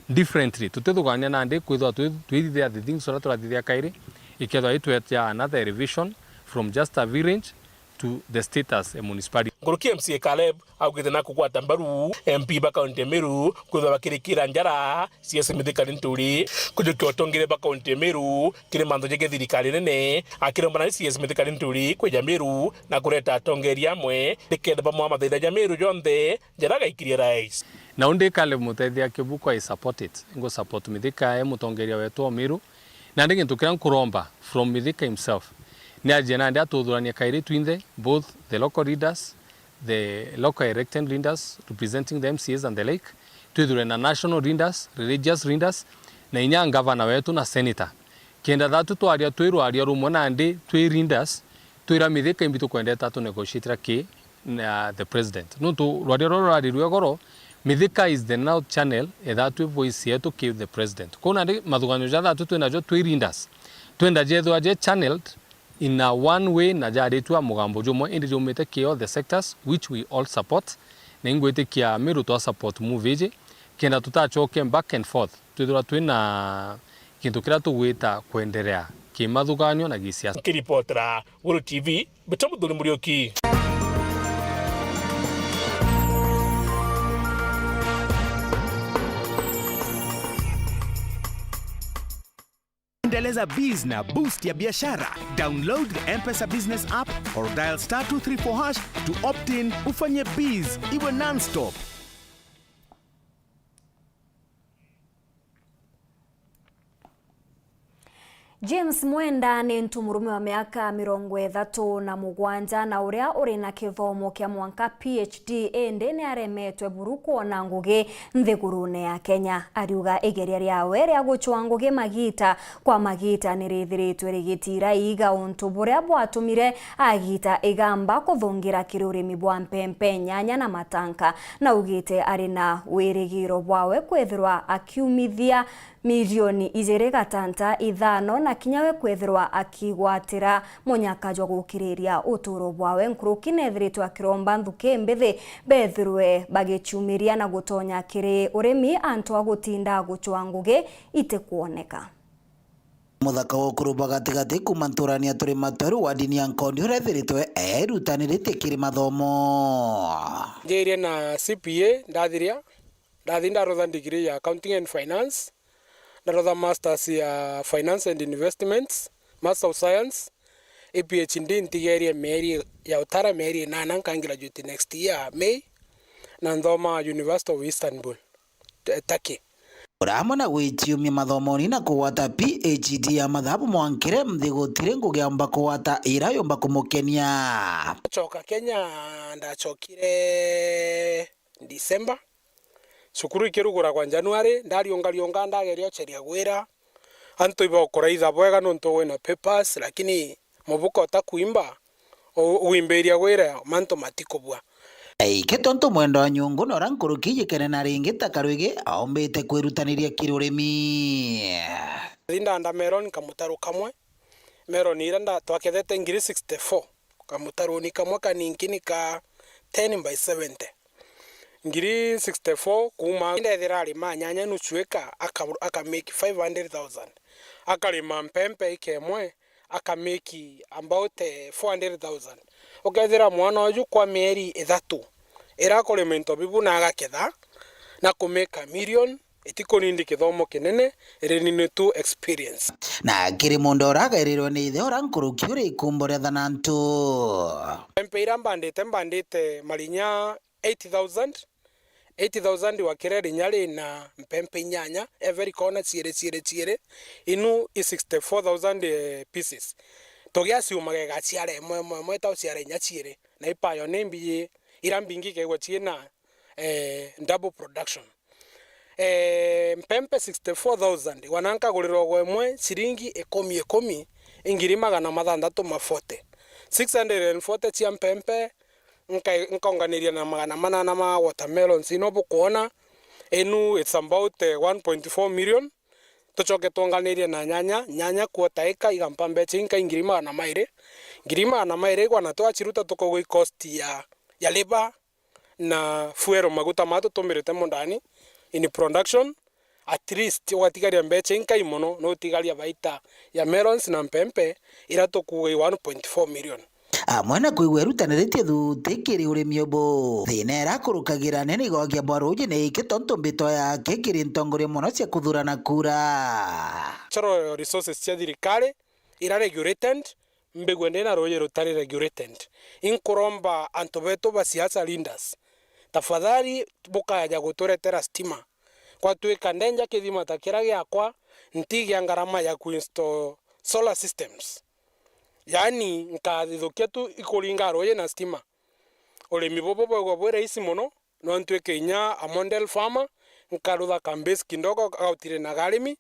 differently. Tutithugania nandi kwithwa twi-, twithithia the things uria turathithia kairi, ikethwa itwetia another elevation from just a village to the status a municipality. Nkuruki M C A Caleb augite na kugwata mbaru M P ba kaunti ya Meru kwithwa bakirikira njara C S Mithika Linturi kujukia utongeria ba kaunti ya Meru kiri manthu ja githirikari nene, akiromba na C S Mithika Linturi kwija Meru na kureta atongeria amwe nikenda bamwa mathaitha ja Meru jonthe njara agaikirie rais. Na undi Caleb Mutethia Kibuku, I support it. Ngu support Mithika e mutongeria wetu o Meru. Nandi gintu kiria nkuromba from Mithika himself, ni ajie nandi atuthuranie kairi twinthe, both the local leaders, the local elected leaders representing the M C As and the like, twithure na national leaders, religious leaders, na inya ngavana wetu na senator. Kenda thatu twaria twi rwaria rumwe nandi twi leaders, twira Mithika imbi tukwendeta tunegotiatira ki na the president. Nontu rwaria ruria rurari rwa igoro, Mithika is the now channel, etha twi voice yetu ki the president. Kwou nandi mathuganio ja thatu twinajo twi leaders, twenda jethwa je channeled in a one way na jaritwa mugambo jumwe, indi jumite ki all the sectors which we all support, na ingwitikia Meru twa support move iji, kenda tutachoke back and forth, twithirwa twina gintu kiria tugwita kwenderea kimathuganio na gisiasa. Nkiripotera Guru T V, Mbita Muthuri Muriuki. Endeleza biz na boost ya biashara. Download the M-Pesa Business app or dial star two three four hash to opt in, ufanye biz iwe non-stop. James Mwenda ni ntumurume wa miaka mirongo ithatu na mugwanja na uria uri na kithomo kia mwanka P H D, indi ni aremetwe buru kwona ngugi nthigurune ya Kenya. Ariuga igeria riawe ria gucwa ngugi magita kwa magita ni rithiritwe rigitira iiga, untu buria bwatumire agita igamba kuthungira kiri urimi bwa mpempe, nyanya na matanka. Naugite ari na wirigiro bwawe kwithirwa akiumithia milioni ijiri gatanta ithano, na kinya we kwithirwa akigwatira munyaka jwa gukiriria uturo bwawe. Nkuruki nethiritwe akiromba nthuki mbithi bethirwe bagicumiria na gutonya kiri urimi antu a gutinda gucwa ngugi itikwoneka. Muthaka wa ukuru bwa gatigati kuuma nturani ya Turima Tweru wa ndini ya Nkondi uria ethiritwe erutaniritie kiri mathomo. Njirie na C P A, ndathiria, ndathi ndarotha degree ya Accounting and Finance, ndarotha Masters ya Finance and Investments, Master of Science, i P H D ntigerie mieri ya utara mieri inana, nka graduate next year May, na nthoma University of Istanbul, T-, Turkey. Ura amwe na gwiciumia mathomoni na kugwata P H D ya mathabu mwankire mthi gutiri ngugi aumba kugwata ira yumba kumukenia. Coka Kenya, ndacokire December. Cukuru ikiruguragwa January, ndariungariunga ndageria uceria gwira. Antu ibaukuraitha bwega nontu wina papers, lakini mubuka utakuimba, u-, uimbiria gwira mantu matikubua. Aike tontu mwendo wa nyungu na uria nkuruki ijikene na ringi ta Karuigi aumbite kwirutaniria kiri urimi. Ndanda melon kamutaru kamwe, melon iria nda-, twakethete ngiri sixty-four, kamutaruni kamwe kaninki ni ka ten by seventy. Ngiri sixty-four kuuma. Ndethira arima nyanya nusu eka, aka, aka make five hundred thousand. Akarima mpempe ika imwe, aka make about, eh, four hundred thousand. Ukethira mwana uju kwa mieri ithatu, ira akurima into bibu na agaketha, na ku make a million, itikunindi kithomo kinene, iri ni tu experience. Na kiri mundu uragairirwe ni ithe ura nkuruki uri ikumbo ria thanantu. Mpempe ira mbandite, mbandite marinya eight thousand, Eighty thousand wa kireri inya ri na mpempe inyanya, every corner ciiri, ciiri, ciiri, inu i sixty-four thousand, eh, pieces. Tugiaciumaga igaciara imwe, imwe, imwe, ta uciara inya ciiri. Na i payoni mbiji, ira mbingi ikeegwa ciina, eh, double production. Eh, mpempe sixty-four thousand, wana nkagurira ogo imwe ciringi ikumi ikumi, i ngiri magana mathanthatu ma forty. Six hundred and forty cia mpempe, nka-, nkaunganiria na magana manana ma watermelons, ino bukwona, inu it's about, eh, one point four million. Tucoke twonganirie na nyanya, nyanya quarter acre igampa mbecha inka i ngiri magana mairi. Ngiri magana mairi igwa na twaciruta tukaugwa i cost ya, ya labour na fuel, maguta maa tutumirite mundani in production, at least ugatigaria mbecha inkai mono, nutigaria baita ya melons na mpempe ira tukuuga i one point four million. Amwe na kwigua irutaniritie thuti kiri urimi ubu, thina ira akurukagira ni nigogia bwa ruuji ni iki, tontu mbito yake kiri ntongoria mono cia kuthurana kura. Natural resources cia thirikari ira regulated, mbigwe ndina ruuji rutari regulated. Inkuromba antu betu ba siasa, leaders, tafadhali bukaja guturetera stima. Kwatwika ndenja kithima ta kiria giakwa, ntigia ngarama ya kuinstall solar systems. Yaani, nkathithukia tu ikuringa ruuji na stima. Urimi bubu bwigwa bwi rahisi mono, no ntwike inya a model farmer, nkarutha ka base kidogo ga gutirinaga arimi,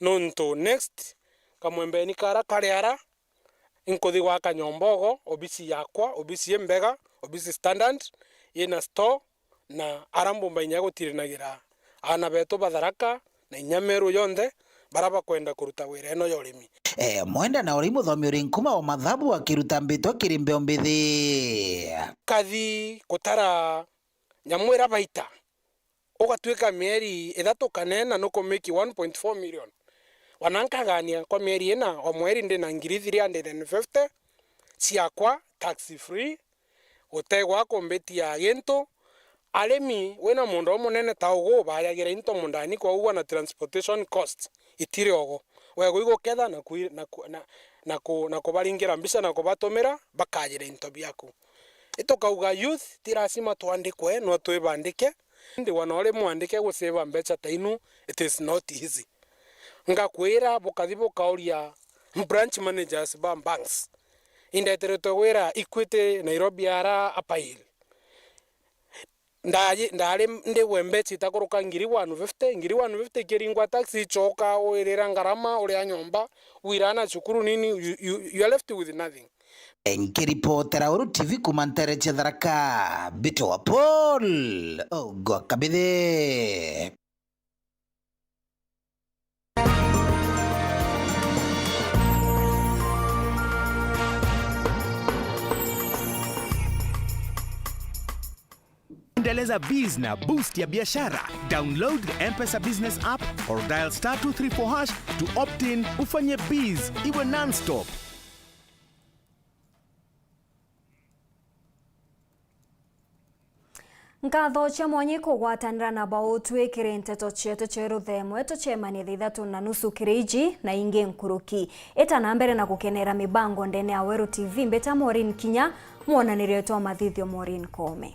nontu next, kamwembeni kara kari ara, inkuthi gwaka nyomba ogo, obisi yakwa, obisi imbega, obisi standard, ina store, na ara mbumba inya gutirinagira aana betu ba Tharaka na inya Meru yonthe bara bakwenda kuruta wira ino ya urimi. E, Mwenda na uria i muthomi uri nkuma wa mathabu akiruta mbitwa kiri mbeo mbithi. Kathi gutara nyamu ira baita, ugatwika mieri ithatu kana ina nukumake one point four million. Wana nkagania kwa mieri ina, o mweri ndina ngiri three hundred and fifty ciakwa tax free, gutegwa kumbitia gintu. Arimi, wina munda umunene ta ugu, bayagira into mundani, kwou na transportation cost itiri ogo. Wegwa iguketha na kwi-, na ku-, na, na ku-, na kubaringira mbica na kubatumira, bakajira into biaku. Itukauga youth, ti lazima twandikwe, no twibandike. Indi wana uri mwandike guseva mbeca ta inu, it is not easy. Ngakwira, bukathi bukauria branch managers ba banks. Indeteretwe gwira Equity Nairobi ara Upper Hill. Ndaji-, ndari ndigwe mbeca itakuruka ngiri one fifty, ngiri one fifty ikiringwa tax, icoka, wirira ngarama, uria nyomba, wira ana cukuru nini, you, you, you are left with nothing. Nkiripotera Uru T V kuma ntere cia Tharaka, Mbito wa Paul Ogwa Kabithi. Endeleza biz na boost ya biashara. Download the M-Pesa Business app or dial star two three four hash to opt in, ufanye biz iwe non-stop. Nkatho cia mwanya ikugwatanira na bau twikire nteto cietu cia ruthemwe, tucemanie thaa ithatu na nusu kiri iji na ingi nkuruki. Ita na mbere na gukenera mibango ndene ya Weru T V, mbita Maureen Kinya, mwonanirio wetu wa mathithio Maureen Koome.